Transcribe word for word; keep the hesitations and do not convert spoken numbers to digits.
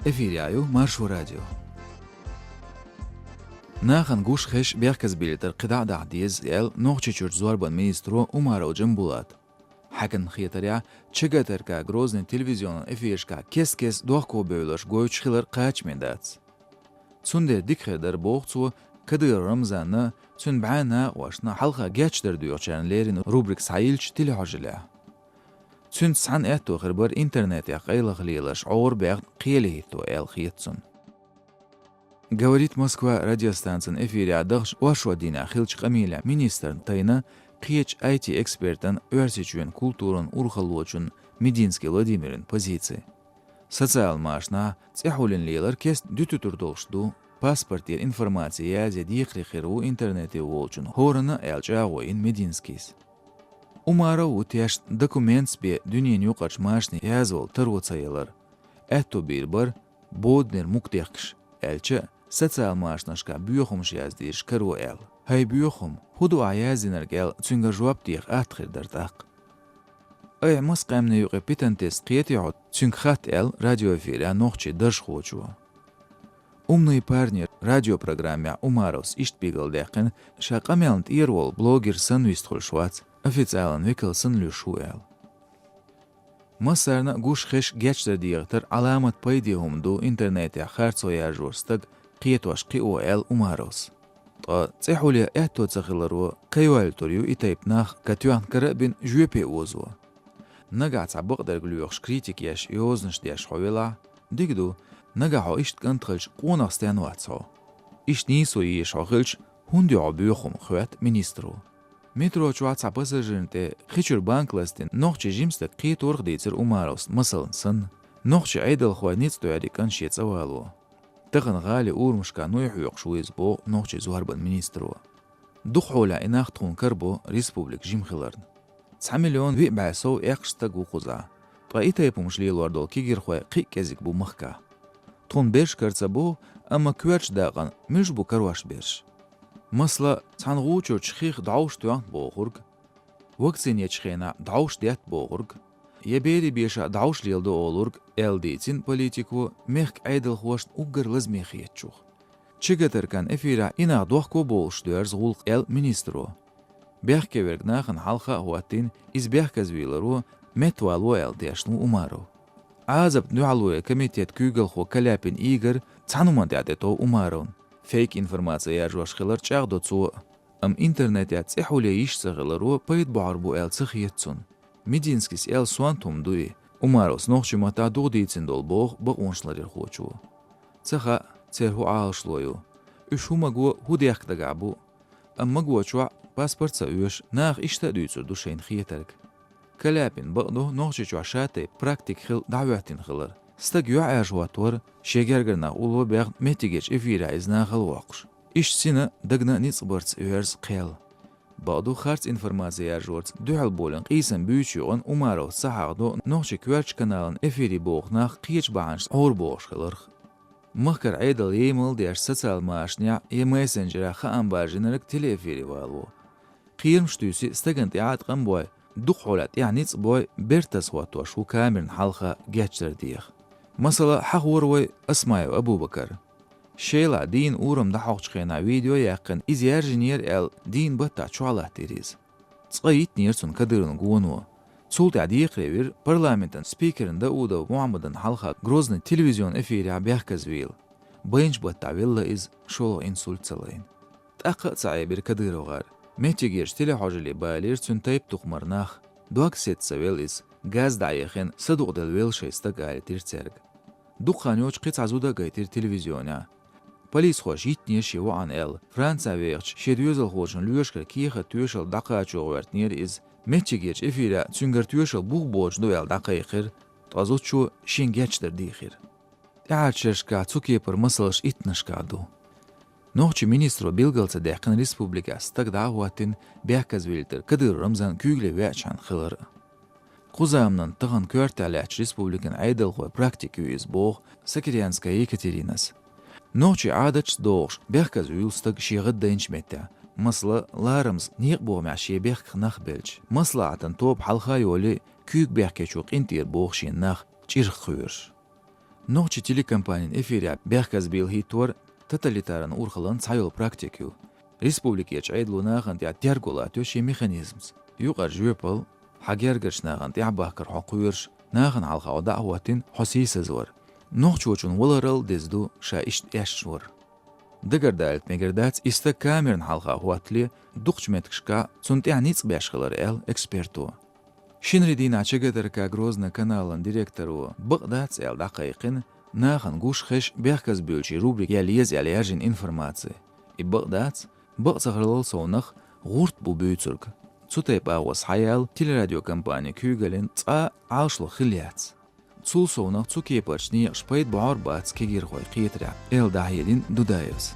Эфирехь ю Маршо радио. Нахана гуш хезаш бехказбилийтар кхидӀа а дахьа деза, аьлла Нохчийчуьрчу зорбан министро Умаров Джамбулата. Хьаькамна хетарехь, ЧГТРК Грозный телевизионан эфирашкахь кест-кеста дохко бевлларш гойтуш хилар кхачаме дац. Цундела дика хир дара, боху цо, Кадыров Рамзанна, цуьнан бӀе накъошна, хьалха гечдар доьхучарна леррина рубрика схьайиллича телехьожаллехь. Цуьнца цхьаьна аьтто хир бара интернетехь къайлаха леларш Ӏора баьхна кхеле хӀитто аьлла хета цунна. «Говорит Москва» радиостанцин эфирехь дахча оршот дийнахь хиллачу къамелехь министрна тайна кхечу I T-экспертан Оьрсийчоьнан культуран урхаллочун Мединский Владимиран позици. Социал машанахь цӀе хьулйина лелар кеста дуьтуьтур долуш ду, паспортера информаци язъе декхаре хир ву интернете волчун хӀоранна а аьлла чӀагӀо йина Мединскийс. Умаров ву тешна документаш бен дуьненан юкъарчу машане язвала таро ца ялар. Аьтто бийр бара, боданера мука дехкаш, аьлча а, социал машанашкахь боьхамаш яздийраш каро аьлла. ХӀай боьхам, хӀун ду ахь яздинарг аьлла, цуьнгара жоп деха атта хир дара тӀаккха. Айхьа маса къаьмнийн юкъе питантест кхетий хьо, цуьнга хатта аьлла радиоэфирехь нохчийн даржхочо. «Умные парни» радиопрограммехь Умаровс иштта билгалдаьккхина, ша къамелна тӀера волу блогер санна вистхуьлуш вац, официалан векал санна луьйш ву аьлла. Массарна а гуш хезаш гечдар дехийтар Ӏаламат пайде хӀума ду интернетехь харцо яржор стаг кхетош кхио аьлла Умаровс. Ткъа цӀе хьулъян аьтто ца хиларо кхайоьллуьйтур ю и тайпа нах, катоьхна кара а бина, жоьпе озо. Нагахь цхьа бакъдерг лоьхуш критика еш, йозанаш деш хьо велахь, дика ду, нагахь хьо иштта кӀант хилча къонах стенна вац хьо? Иштта нийсо езаш хьо хилча, хӀунда ю хьо боьхам, хоьтту министро. Метро чохь цхьа пассажирна тӀе хи чуьра банка ластийна нохчи жима стаг кхеторах дийцира Умаровс, масална санна, нохчи Ӏедалхой ницкъ доьрий кӀант шен цӀа вало. Тахана гӀали урамашкахь нуй хьоькхуш ву иза, боху нохчийн зорбан министро. Дукха хьолехь и нах тхуна карабо республика жима хиларна. Цхьа миллион виъ бӀе сов эккхаш стаг ву кхузахь. Ткъа и тайпа хӀумаш лелор долу кегирхой кхин а кӀезиг бу махкахь. Тхуна берш кара ца боху, амма коьртачу дакъана муьлш бу карош берш? Масала, цхьана гӀу чуьрчу хих дӀовш тоьхна бохург, вакцина ечу хенахь дӀовш детта бохург, я берийн бешахь дӀовш леладо олург, аьлла дийцина политико мехкан Ӏедалхошна уггар лазаме хетачух. ЧГТРК-н эфирехь и нах дохко бовлуш доьрзу гӀуллакх, аьлла министро. Бехке верг нахана хьалха а хӀоттийна, иза бехказвийларо меттавало аьлла тешна ву Умаров. Ӏазапна дуьхьало ян комитетан куьйгалхо Каляпин Игорь цхьана хӀуманна тӀехь тӀетов Умаровна. Фейк информаци яржош хилар чӀагӀдо цо а. Амма интернетехь цӀе хьулъян йиш ца хиларо пайда бохьур бу аьлла ца хета цунна. Мединскийс аьлла сонта хӀума ду и, Умаровс нохчийн маттахь дукха дийцина долу, боху бакъонаш ларъярхочо. Ца хаьа, церан хӀун Ӏалашло ю. Уьш хӀун маго, хӀун дехка дагахь бу. Амма магочохь паспорт а ца оьшу, наха иштта а дуьйцур ду шайна хетарг. Каляпина бакъду, Нохчийчохь ша тайпа практика хилла дӀахӀоьттина хилар. Стаг юьхьӀаьржа хӀоттавар, шен гергара нах улло баьхна меттигерчу эфирехь иза нахала воккхуш. Иштта сина дагна ницкъ барца оьрзу кхел. Бакъду, харц информаци яржорца дуьхьал болийна къийсам буьйцучу юкъана Умаровс ца хьахадо нохчийн коьртачу каналан эфире боху нах кхечу бахьанашца Ӏора бохуш хиларх. Махкара Ӏедал емал а деш социал машанехь я мессенджерехь хаам баржийнарг телеэфире вало. Кхерамаш туьйсу стагана тӀехь а ткъам бой, дукха хьолехь тӀехь ницкъ бой, бертаза хӀоттош ву камерна хьалха гечдар деха. Масала, хьахора вай Осмаев Абубакар. Шелахь дийнна урам дӀахьокхучу хенахь видео яьккхина, иза яржийнера аьлла, дийнна баттахь чохь латтийра иза. Цкъа йитинера цунна Кадыровн гоно. Цул тӀаьхьа декхаре вира парламентан спикерна Даудов Мухьаммадан хьалха Грозный телевизион эфирехь бехказвийла. Байначу баттахь велла иза, шолгӀа инсульт ца лайна. ТӀаккха а ца Ӏебира Кадыров гӀар. Меттигерчу телехьожалле балийра цуьнан тайп-тукхамара нах, дог сецна велла иза, газ дӀаехина, садукъаделла велла шайн стаг, алийтира цаьрга. Дукха хан йоццуш кхин цхьа зуда а гайтира телевизионехь. Полисхоша йитинера шен воӀана аьлла, Францехь вехачу шен доьзалхочун лоьшкара кехат тоьшалла дӀакхачо гӀоьртинера иза. Меттигерчу эфирехь цуьнгара тоьшалла бух боцуш ду аьлла дӀакхайкхира, ткъа зудчо шен гечдар дийхира. ТӀаьхьарчу шерашкахь цу кепара масалш иттаннашкахь ду. Нохчийн министро билгал ца даьккхина республикехь стаг дӀа а хӀоттийна бехказвилийтар Кадыров Рамзан куьйгалле веачхьана хилар а. Кху заманан тахана коьртехь лаьттачу республикан Ӏедалхойн практика ю иза, боху Сокирянская Екатеринас. Нохчийн Ӏадаташца догӀуш бехказа вуьйлу стаг шен гӀаддайначу меттехь, масала, ларамаза некъан бохамехь шен бехках нах белча, маслахьатан тоба хьалха а йолий, куьйга бехкечо къинтӀера боху шена нах чӀирх кхоьруш. Нохчийн телекомпанин эфирехь бехказбийла хӀиттор тоталитаран урхаллан цхьайолу практика ю. Республикерчу Ӏедало нахана тӀехь терго латайо шен механизмца. Юкъара жоьпалла, хьан гергарчу нахана тӀаьхьабахкар хьо кхоьруш, нахана хьалха хьо дӀа а хӀоттийна, хьо сийсазвар. Нохчочун валарал деза ду ша иштта эшна вар. Дагардалийта мегар дац, и стаг камерна хьалха хӀоттале, дукхачу меттигашкахь цунна тӀехь ницкъ беш хилар, аьлла эксперто. Шинарин дийнахь ЧГТРК Грозный каналан директоро бакъ дац аьлла дӀакхайкхина, нахана гуш хезаш бехказбуьйлучийн рубрика яла еза аьлла яьржина информаци. И бакъ дац, бакъ ца хиларал совнах гӀурт бу буьйцург. Цу тайпа агӀо схьаяьлла телерадиокомпанин куьйгаллин цкъа а Ӏалашо хилла яц. Цул совнах цу кепарчу некъаша пайда бохьур бац кегийрхойн кхетарехь, аьлла дӀахьедина Дудаевс.